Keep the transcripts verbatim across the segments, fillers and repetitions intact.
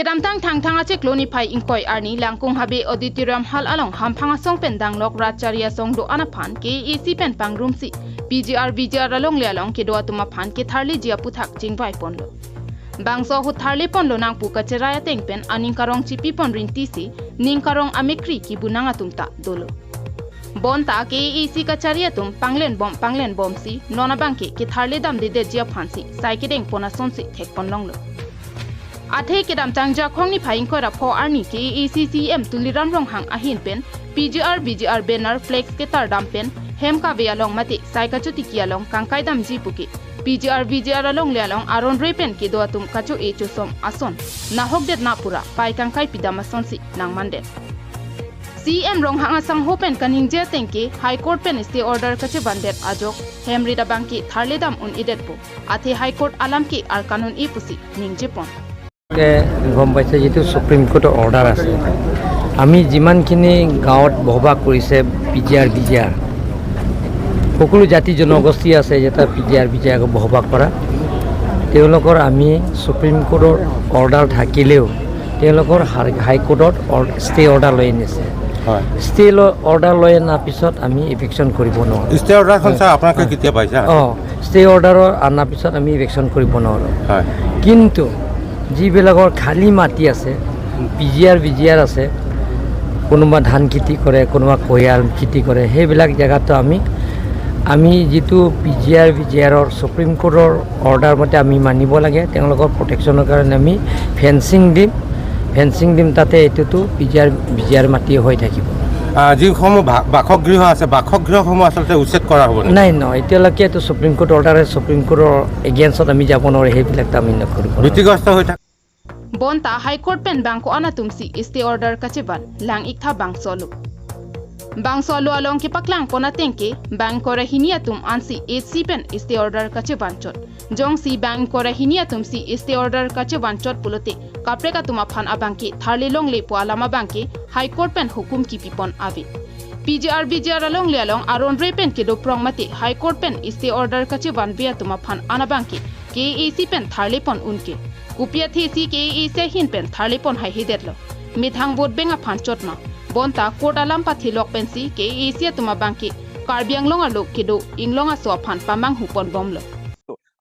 Kedamtang Thangthang achiklo niphai ingkoi arni Langkung Habe Auditorium Hall along hamphang asong pen danglok rat chari asong do-an aphan K A A C pen pangrumsi P G R V G R alongle along kedo atum aphan ketharleji aputhak chingvai ponlo. Bangso ahut tharle ponlo nangpu kacherai ateng pen aning karong chipi pon rinti si ning karong amekri kibunang atum ta dolo. Bonta K A A C kachari atum panglen bom panglen bomsi non abangke ketharle damdedetji aphansi sai kedeng pon asonsi thek pon longlo. Athe kedamtang Jakhong niphai ingkoi ra pho arni K A A C C E M Tuliram Ronghang ahin pen P G R V G R banner flex ketar dam pen hem kave along mate sai kachotiki along kangkai damji puke P G R V G R alongle along aron re pen kedo atum kacho-e chosom ason nahokdet na pura pai kangkai pidam asonsi nangmandet. C E M Ronghang asangho pen kaningje ateng ke High Court pen stay order kachevandet ajok hem rit abangke tharle dam un-edetpo, athe High Court alam ke arkan un-e pusi ningje pon. কে গম পাইছে যিটো ছুপ্ৰিম কোৰ্টৰ অৰ্ডাৰ আছে, আমি যিমানখিনি গাঁৱত বসবাস কৰিছে পি জি আৰ, বি জি আৰ, সকলো জাতি জনগোষ্ঠী আছে, যেতিয়া পি জি আৰ, বি জি আৰ বসবাস কৰা, তেওঁলোকৰ আমি ছুপ্ৰিম কোৰ্টৰ অৰ্ডাৰ থাকিলেও তেওঁলোকৰ হাই-, হাই কোৰ্টত অৰ-, ষ্টে অৰ্ডাৰ লৈ আনিছে। হয়। ষ্টে ল-, অৰ্ডাৰ লৈ অনাৰ পিছত আমি ইভিকশ্যন কৰিব নোৱাৰোঁ। ষ্টে অৰ্ডাৰখন, হয়। ছাৰ, আপোনালোকে, হয়। কেতিয়া পাইছে? অ, ষ্টে অৰ্ডাৰৰ অনাৰ পিছত আমি ইভিকশ্যন কৰিব নোৱাৰোঁ। হয়। কিন্তু যিবিলাকৰ খালী মাটি আছে, পি জি আৰ, বি জি আৰ আছে, কোনোবা ধান খেতি কৰে, কোনোবা কুঁহিয়াৰ খেতি কৰে, সেইবিলাক জেগাতো আমি, আমি যিটো পি জি আৰ, বি জি আৰৰ ছুপ্ৰিম কোৰ্টৰ অৰ্ডাৰ মতে আমি মানিব লাগে। তেওঁলোকৰ প্ৰটেকশ্যনৰ কাৰণে আমি ফেন্সিং দিম, ফেন্সিং দিম, তাতে এইটোতো পি জি আৰ, বি জি আৰ মাটি হৈ থাকিব। আহ, যিসমূহ ভা-, বাসগৃহ আছে, বাসগৃহসমূহ আচলতে উচ্ছেদ কৰা হ'ব নেকি? নাই, নহয়, এতিয়ালৈকে এইটো ছুপ্ৰিম কোৰ্ট অৰ্ডাৰ আছে, ছুপ্ৰিম কোৰ্টৰ এগেইনষ্টত আমি যাব নোৱাৰোঁ, সেইবিলাকতো আমি নকৰোঁ। ভীতিগ্ৰস্ত হৈ থাক- Bonta High Court pen bang ko-an atum si stay order kachevan, lang-iktha bangso alo. Bangso alo along kepaklang pon ateng ke bang ingkoi ra hini atum ansi H C pen stay order kachevan chot. Jongsi bang ingkoi ra hini atum si stay order kachevan chot pulote kaprek atum aphan abangke tharle longle pu alam abangke High Court pen hukum kipi pon ave. P G R V G R alongle along aron re pen kedo prong mate High Court pen stay order kachevanve atum aphan an abangke K A A C pen tharle pon unke. Kopi athe si K A A C ahin pen tharle pon haihedetlo. Methang vote bank aphan chot ma. Bonta court alam pathelok pensi K A A C atum abangke Karbi Anglong arlo kedo inglong aso aphan pamanghu pon bomlo.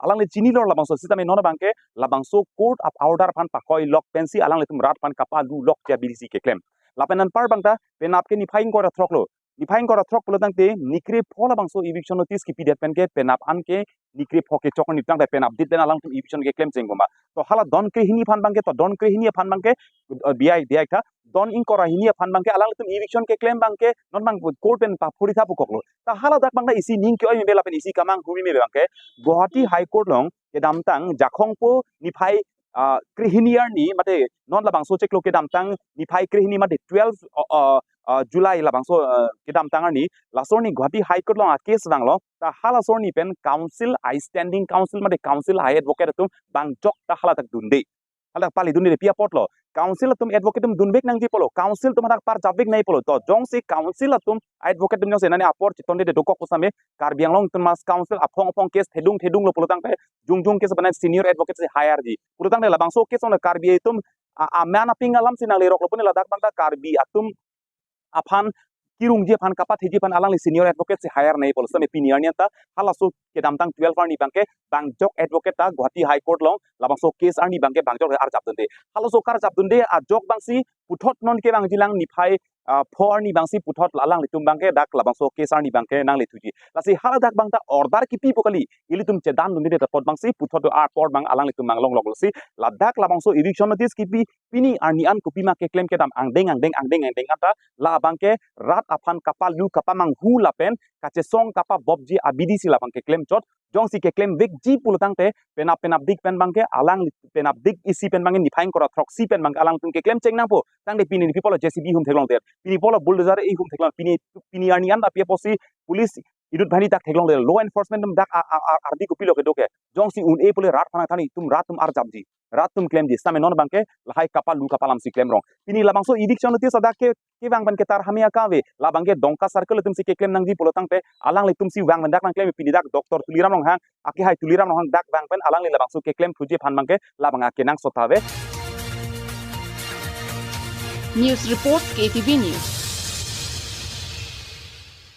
Alangli chinilo labangso, sitame non abangke labangso court ap order aphan pakoi lok pensi alanglitum rat aphan kapalulokji abidi si keklem. Lapen anpar bangta penap ke niphai ingkoi ra throklo. Niphai ingkoi ra throk pulo tangte nikre pho labangso eviction notice kipidet pen ke penap an ke nikre pho kechok ni tangte penap dit pen alangtum eviction keklem cheng bomba. To hala don krehini aphan bangke, to don krehini aphan bangke, eh, biai, biai tha. Don ingkoi ra hini aphan bangke alanglitum eviction keklem bangke non bang court pen paphuri tha pukoklo. Ta hala dak bangta isi ning ke-oi mebe lapen isi kamanghu mebe bangke Guwahati High Court along kedamtang Jakhong po niphai, ah, krehini arni mate non labangso chiklo kedamtang niphai krehini mate twelve, ah, ah, ah, July labangso, ah, kedamtang arni laso arni Guwahati High Court along a case vanglo. Ta hala laso arni pen counsel, a standing counsel mate counsel, high advocate atum bang jok ta hala dak dunde. Hala pali dunde pi apotlo. Counsel atum advocate atum dunvek nangji pulo. Counsel atum hadak parjapvek nangji pulo. To jongsi counsel atum advocate atum jongsi nani apor chitonde dokok pusitame Karbi Anglong Autonomous Council aphong aphong case thedung thedunglo pulo tangte jung jung case bana senior advocate si hire ji. Pulo tangte labangso case ong Karbi atum a, a man aping alam si nangleroklo pune ladak bangta Karbi atum aphan kirungji aphan kapatheji aphan alangli senior advocate si hire nangji pulo sitame pini arni anta halaso kedamtang twelve arni bangke bang jok advocate ta Guwahati High Court along labangso case arni bangke bang jok arjap dunde. Halaso karjap dunde ajok bangsi puthot non kevangjilang niphai, ah, pho arni bangsi puthot alanglitum bangke dak labangso case arni bangke nangle thuji. Lasi hala dak bangta order kipi pu kali, ilitum chedam dunde ta apot bangsi puthot do apor bang alanglitum bang longlok. Lasi ladak labangso eviction notice kipi pini arni an kopima keklem kedam angdeng angdeng angdeng angdeng anta labangke rat aphan kapalu kapamanghu lapen kachesong kapabopji abidi si labang keklem chot. Jongsi keklemvekji pulo tangte penap penapdik pen bangke alang penapdik isi pen bangke niphai ingkoi ra throksi pen bangke alangtum keklem cheng nangpo. Tangte pini nipi pulo J C B hum theklongdet, pini pulo bulldozer ihum theklong, pini, pini arni an api apotsi police idut bhani dak theklongdet, law enforcement atum dak a, a, a, ardi kopilo kedo ke. Jongsi un-e pule rat aphan thani itum rat atum arjapji, rat atum klemji, sitame non bangke lahai kapalu kapalam si klemrong. Pini labangso eviction notice adak ke, kevang pen ketar hamya kave, labangke Dongka circle atum si keklem nangji pulo tangte alanglitum si vang pen dak nangklem, pini dak Doctor Tuliram Ronghang, akehai Tuliram Ronghang dak vang pen alangli labangso keklem thuji aphan bangke labang akenangsot ave. News Report, K T V News.